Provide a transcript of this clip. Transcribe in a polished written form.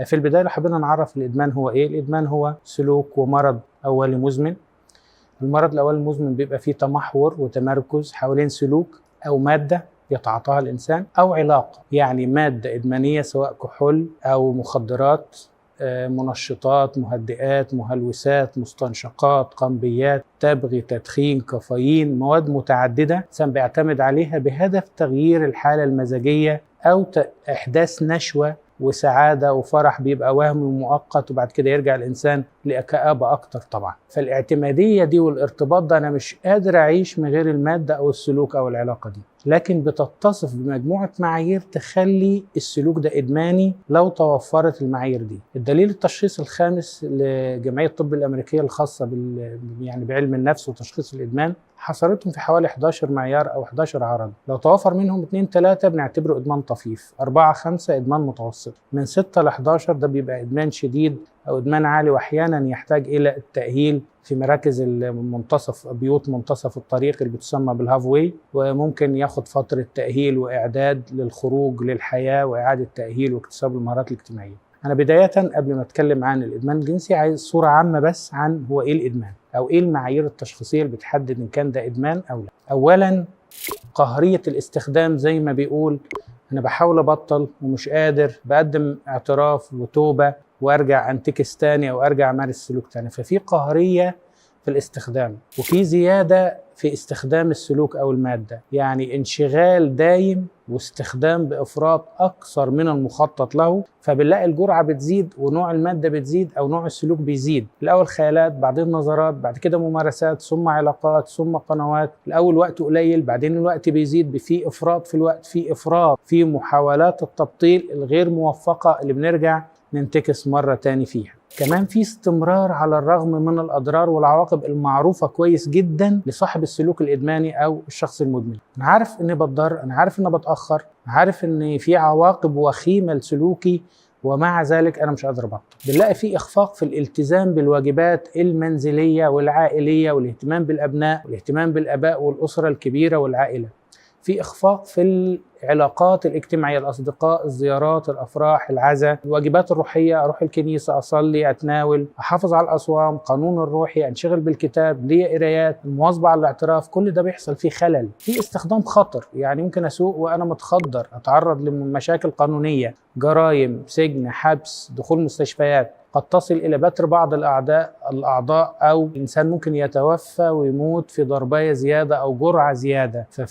في البداية لو حبينا نعرف الإدمان هو إيه؟ الإدمان هو سلوك ومرض أولي مزمن. المرض الأولي المزمن بيبقى فيه تمحور وتمركز حوالين سلوك أو مادة يتعاطاها الإنسان أو علاقة، يعني مادة إدمانية سواء كحول أو مخدرات، منشطات، مهدئات، مهلوسات، مستنشقات، قنبيات، تبغي، تدخين، كافيين، مواد متعددة الإنسان بيعتمد عليها بهدف تغيير الحالة المزاجية أو إحداث نشوة وسعادة وفرح بيبقى وهمي ومؤقت، وبعد كده يرجع الإنسان لكآبة أكتر طبعا. فالاعتمادية دي والارتباط ده أنا مش قادر أعيش من غير المادة أو السلوك أو العلاقة دي، لكن بتتصف بمجموعة معايير تخلي السلوك ده إدماني لو توفرت المعايير دي. الدليل التشخيص الخامس لجمعية الطب الأمريكية الخاصة يعني بعلم النفس وتشخيص الإدمان حصرتهم في حوالي 11 معيار أو 11 عرض. لو توفر منهم 2 3 بنعتبره إدمان طفيف، 4 5 إدمان متوسط، من 6 ل 11 ده بيبقى إدمان شديد أو إدمان عالي، وأحيانا يحتاج إلى التأهيل في مراكز المنتصف، بيوت منتصف الطريق اللي بتسمى بال halfway، وممكن ياخد فترة تأهيل وإعداد للخروج للحياة وإعادة تأهيل واكتساب المهارات الاجتماعية. أنا بداية قبل ما أتكلم عن الإدمان الجنسي عايز صورة عامة بس عن هو إيه الإدمان أو إيه المعايير التشخيصية اللي بتحدد إن كان ده إدمان أو لا. أولا قهرية الاستخدام، زي ما بيقول أنا بحاول أبطل ومش قادر، بقدم اعتراف وتوبة وارجع انتكس تاني او ارجع امارس سلوك تاني. ففي قهريه في الاستخدام، وفي زيادة في استخدام السلوك او المادة، يعني انشغال دايم واستخدام بافراط اكثر من المخطط له، فبنلاقي الجرعة بتزيد ونوع المادة بتزيد او نوع السلوك بيزيد. الاول خيالات، بعدين نظرات، بعد كده ممارسات، ثم علاقات، ثم قنوات. الاول وقت قليل، بعدين الوقت بيزيد، في افراط في الوقت، في افراط في محاولات التبطيل الغير موفقة اللي بنرجع ننتكس مرة تاني فيها. كمان في استمرار على الرغم من الأضرار والعواقب المعروفة كويس جدا لصاحب السلوك الإدماني أو الشخص المدمن. أنا عارف إني بتضر، أنا عارف إني بتأخر، عارف إن في عواقب وخيمة لسلوكي، ومع ذلك أنا مش قادر أبطل. بنلاقي في إخفاق في الالتزام بالواجبات المنزلية والعائلية والاهتمام بالأبناء والاهتمام بالآباء والأسرة الكبيرة والعائلة. في إخفاق في العلاقات الاجتماعية، الأصدقاء، الزيارات، الأفراح، العزاء، الواجبات الروحية، أروح الكنيسة، أصلي، أتناول، أحافظ على الأصوام، قانون الروحي، أنشغل بالكتاب، ليا قرايات، المواظبة على الاعتراف، كل ده بيحصل فيه خلل. في استخدام خطر، يعني ممكن أسوق وأنا متخدر، أتعرض لمشاكل قانونية، جرائم، سجن، حبس، دخول مستشفيات، قد تصل إلى بتر بعض الأعضاء، أو إنسان ممكن يتوفى ويموت في ضرباية زيادة أو جرعة زيادة. ففي